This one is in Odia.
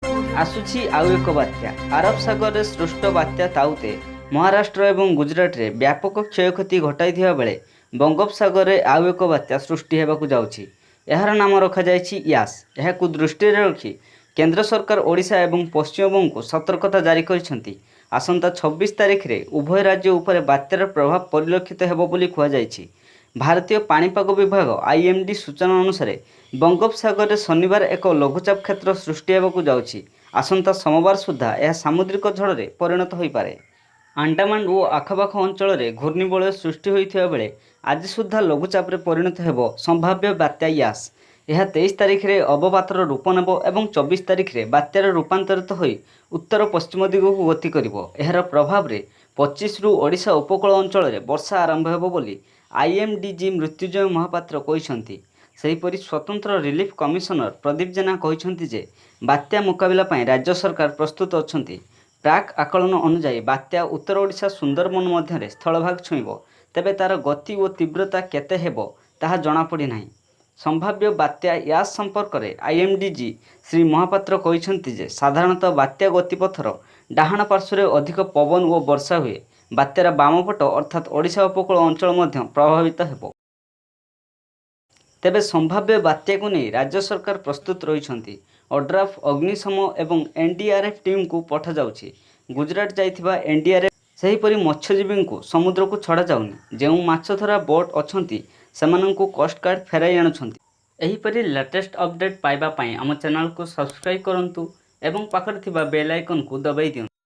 ଆସୁଛି ଆଉ ଏକ ବାତ୍ୟା। ଆରବ ସାଗରରେ ସୃଷ୍ଟ ବାତ୍ୟା ତାଉତେ ମହାରାଷ୍ଟ୍ର ଏବଂ ଗୁଜରାଟରେ ବ୍ୟାପକ କ୍ଷୟକ୍ଷତି ଘଟାଇଥିବା ବେଳେ ବଙ୍ଗୋପସାଗରରେ ଆଉ ଏକ ବାତ୍ୟା ସୃଷ୍ଟି ହେବାକୁ ଯାଉଛି। ଏହାର ନାମ ରଖାଯାଇଛି ୟାସ୍। ଏହାକୁ ଦୃଷ୍ଟିରେ ରଖି କେନ୍ଦ୍ର ସରକାର ଓଡ଼ିଶା ଏବଂ ପଶ୍ଚିମବଙ୍ଗକୁ ସତର୍କତା ଜାରି କରିଛନ୍ତି। ଆସନ୍ତା 26 ତାରିଖରେ ଉଭୟ ରାଜ୍ୟ ଉପରେ ବାତ୍ୟାର ପ୍ରଭାବ ପରିଲକ୍ଷିତ ହେବ ବୋଲି କୁହାଯାଇଛି। ଭାରତୀୟ ପାଣିପାଗ ବିଭାଗ ଆଇଏମ୍ଡି ସୂଚନା ଅନୁସାରେ, ବଙ୍ଗୋପସାଗରରେ ଶନିବାର ଏକ ଲଘୁଚାପ କ୍ଷେତ୍ର ସୃଷ୍ଟି ହେବାକୁ ଯାଉଛି। ଆସନ୍ତା ସୋମବାର ସୁଦ୍ଧା ଏହା ସାମୁଦ୍ରିକ ଝଡ଼ରେ ପରିଣତ ହୋଇପାରେ। ଆଣ୍ଡାମାନ ଓ ଆଖପାଖ ଅଞ୍ଚଳରେ ଘୂର୍ଣ୍ଣିବଳୟ ସୃଷ୍ଟି ହୋଇଥିବା ବେଳେ ଆଜି ସୁଦ୍ଧା ଲଘୁଚାପରେ ପରିଣତ ହେବ ସମ୍ଭାବ୍ୟ ବାତ୍ୟା ୟାସ୍। ଏହା 23 ତାରିଖରେ ଅବପାତର ରୂପ ନେବ ଏବଂ 24 ତାରିଖରେ ବାତ୍ୟାର ରୂପାନ୍ତରିତ ହୋଇ ଉତ୍ତର ପଶ୍ଚିମ ଦିଗକୁ ଗତି କରିବ। ଏହାର ପ୍ରଭାବରେ 25ରୁ ଓଡ଼ିଶା ଉପକୂଳ ଅଞ୍ଚଳରେ ବର୍ଷା ଆରମ୍ଭ ହେବ ବୋଲି ଆଇଏମ୍ଡିଜି ମୃତ୍ୟୁଞ୍ଜୟ ମହାପାତ୍ର କହିଛନ୍ତି। ସେହିପରି ସ୍ୱତନ୍ତ୍ର ରିଲିଫ କମିଶନର ପ୍ରଦୀପ ଜେନା କହିଛନ୍ତି ଯେ, ବାତ୍ୟା ମୁକାବିଲା ପାଇଁ ରାଜ୍ୟ ସରକାର ପ୍ରସ୍ତୁତ ଅଛନ୍ତି। ପ୍ରାକ୍ ଆକଳନ ଅନୁଯାୟୀ ବାତ୍ୟା ଉତ୍ତର ଓଡ଼ିଶା ସୁନ୍ଦରବନ ମଧ୍ୟରେ ସ୍ଥଳଭାଗ ଛୁଇଁବ। ତେବେ ତା'ର ଗତି ଓ ତୀବ୍ରତା କେତେ ହେବ ତାହା ଜଣାପଡ଼ିନାହିଁ। ସମ୍ଭାବ୍ୟ ବାତ୍ୟା ୟାସ୍ ସମ୍ପର୍କରେ ଆଇଏମ୍ଡିଜି ଶ୍ରୀ ମହାପାତ୍ର କହିଛନ୍ତି ଯେ, ସାଧାରଣତଃ ବାତ୍ୟା ଗତିପଥର ଡାହାଣ ପାର୍ଶ୍ୱରେ ଅଧିକ ପବନ ଓ ବର୍ଷା ହୁଏ। ବାତ୍ୟାର ବାମପଟ ଅର୍ଥାତ୍ ଓଡ଼ିଶା ଉପକୂଳ ଅଞ୍ଚଳ ମଧ୍ୟ ପ୍ରଭାବିତ ହେବ। ତେବେ ସମ୍ଭାବ୍ୟ ବାତ୍ୟାକୁ ନେଇ ରାଜ୍ୟ ସରକାର ପ୍ରସ୍ତୁତ ରହିଛନ୍ତି। ଓଡ୍ରାଫ୍, ଅଗ୍ନିଶମ ଏବଂ ଏନ୍ଡିଆର୍ଏଫ୍ ଟିମ୍କୁ ପଠାଯାଉଛି। ଗୁଜରାଟ ଯାଇଥିବା ଏନ୍ଡିଆର୍ଏଫ୍। ସେହିପରି ମତ୍ସ୍ୟଜୀବୀଙ୍କୁ ସମୁଦ୍ରକୁ ଛଡ଼ାଯାଉନି। ଯେଉଁ ମାଛଧରା ବୋଟ୍ ଅଛନ୍ତି, ସେମାନଙ୍କୁ କୋଷ୍ଟଗାର୍ଡ ଫେରାଇ ଆଣୁଛନ୍ତି। ଏହିପରି ଲାଟେଷ୍ଟ ଅପଡେଟ୍ ପାଇବା ପାଇଁ ଆମ ଚ୍ୟାନେଲକୁ ସବସ୍କ୍ରାଇବ୍ କରନ୍ତୁ ଏବଂ ପାଖରେ ଥିବା ବେଲ୍ ଆଇକନ୍କୁ ଦବାଇ ଦିଅନ୍ତୁ।